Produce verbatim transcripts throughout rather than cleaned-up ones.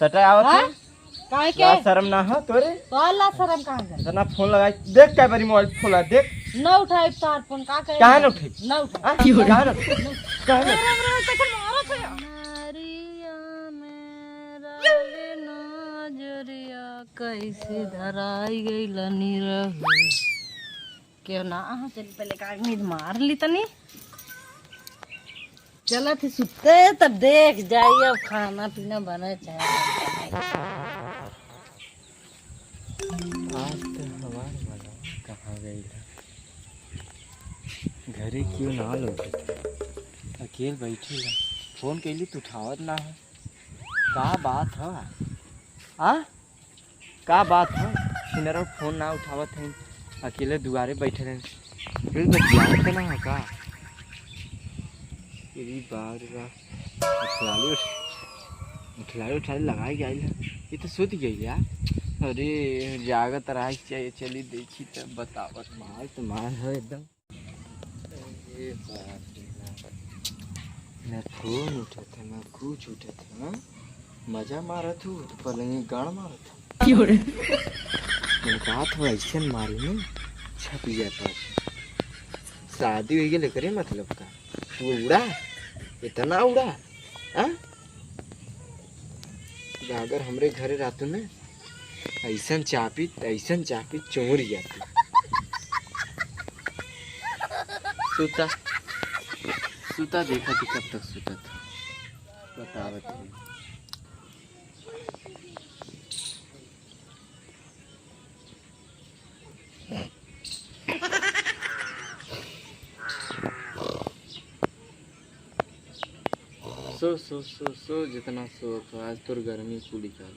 सटाए आवत हाँ? है? काहे के? लाज शरम ना हो तोरे? तो लाज शरम कहाँ से? इतना फोन लगाई, देख कै बारी मोबाइल फोन लगा, देख। ना उठाई तोहार फोन, का कहे? काहे ना उठाई? ना उठाई। हाँ? काहे ना उठाई? काहे ना उठाई? अरे, अरे, अरे, कैसे मारत है? नरिया में रहे नजरिया, कैसे धराई गइल निरहू। क्यों ना? हाँ, चल पहले का नींद मार ली तनी। चलत ही सुते, तब देख जाई अब खाना पीना बने चाहे। आज तो हमार मनवा कहाँ गइल है? घरे क्यों ना लौटत है? अकेल बैठी है, फोन कैली तो उठावत ना है। का बात है? आ? का बात है? छिनरा फोन ना उठावत है, अकेले दुआरे बैठे रहे। फिर बतियावत ना है का? अरे बाप रे बाप। उठलाली उठ-, उठलाली उठलाली लगाई गई है। ये तो सुत गई यार। अरे जागत रहा, च-, चली देखी तब बतावत। माल तो माल है एकदम। अरे बाप रे बाप। ना फोन उठत है, ना कुछ उठत है, हाँ? मजा मारत हूँ, तो पलंगी गाड़ मारत हूँ। क्यों रे? मैंने कहा था, ऐसे मारी में छप जाता है। शादी हुई है, लेकर ये मतलब का? तू उड़ा? इतना उड़ा? हाँ? अगर हमरे घरे रहतू ना, ऐसन चापी, ऐसन चापी चोर जाती। सुता, सुता, देखा थी कब तक सुता था, बतावत है। सो, सो, सो, सो, जितना सो, आज तोर गर्मी पूरी कर।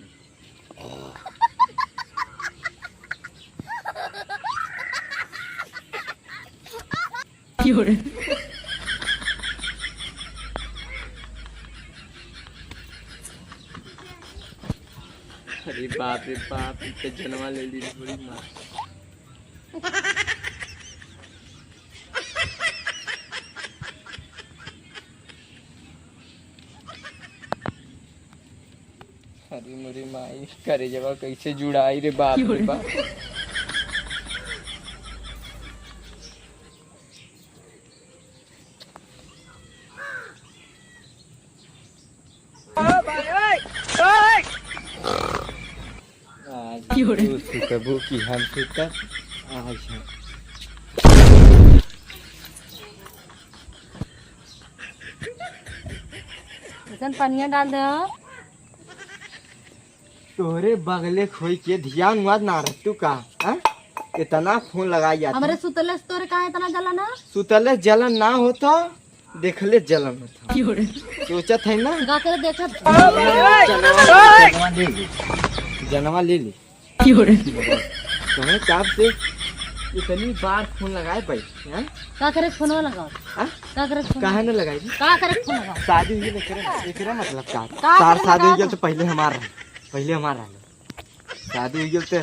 अरे बाप रे बाप, ई तो जनवा ले ली बड़ी माँ। अरे मोरे माई, करेजवा कैसे जुड़ाई रे बाप रे बाप। आज तू सुतबू कि हम सुतब? आज हम। ऐसन पनिया डाल दे हो। तोहरे बगले खोई के ध्यान वाद ना रह तू का, हाँ? इतना फोन लगाई जाता। हमरे सुतले से तोरे काहे इतना जलन है? सुतले जलन ना होता, देखले जलन होता। क्यों रे? सोचत है ना? गा कर देखत। जनवा, जनवा ले ली। जनवा ले ली। क्यों रे? तुम्हें चाप से इतनी बार फोन लगाए बैठ, हैं? का करे फोनवा लगाओ? हाँ? का करे फोन काहे न लगाई? का करे फोन लगाओ? शादी हुई एकरे, एकरे मतलब का? का तार करे शादी हुई लगाओ? तो पहले हमार रहे, पहले हमार रहे। शादी हुई तो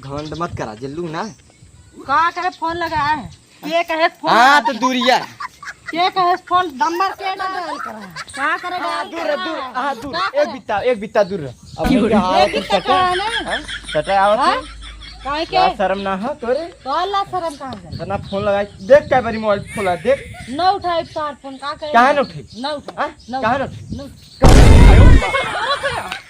घमंड मत करा, जल्लू ना। का करे फोन लगा है? के कहे फोन हाँ, लगा तो है? दूरिया। के कहे फोन नंबर के ना डायल करा है? का करे हाँ, डायल दूर रह, करा दूर, है? हाँ, दूर। का एक करे? बित्ता, एक बित्ता दूर रह। अब क्यों रे? क्या एक आवत बित्ता सटा? का है ना? हाँ? सटा आवत हाँ? है? काहे के? लाज शरम ना हो तोरे? तो लाज शरम कहाँ से? इतना फोन लगाई, देख कै बारी मोबाइल फोन लगा, देख। ना उठाई तार फोन, का करे? काहे ना उठाई? ना उठाई। हाँ? ना काहे ना उठाई? उठाई? ना उठाई।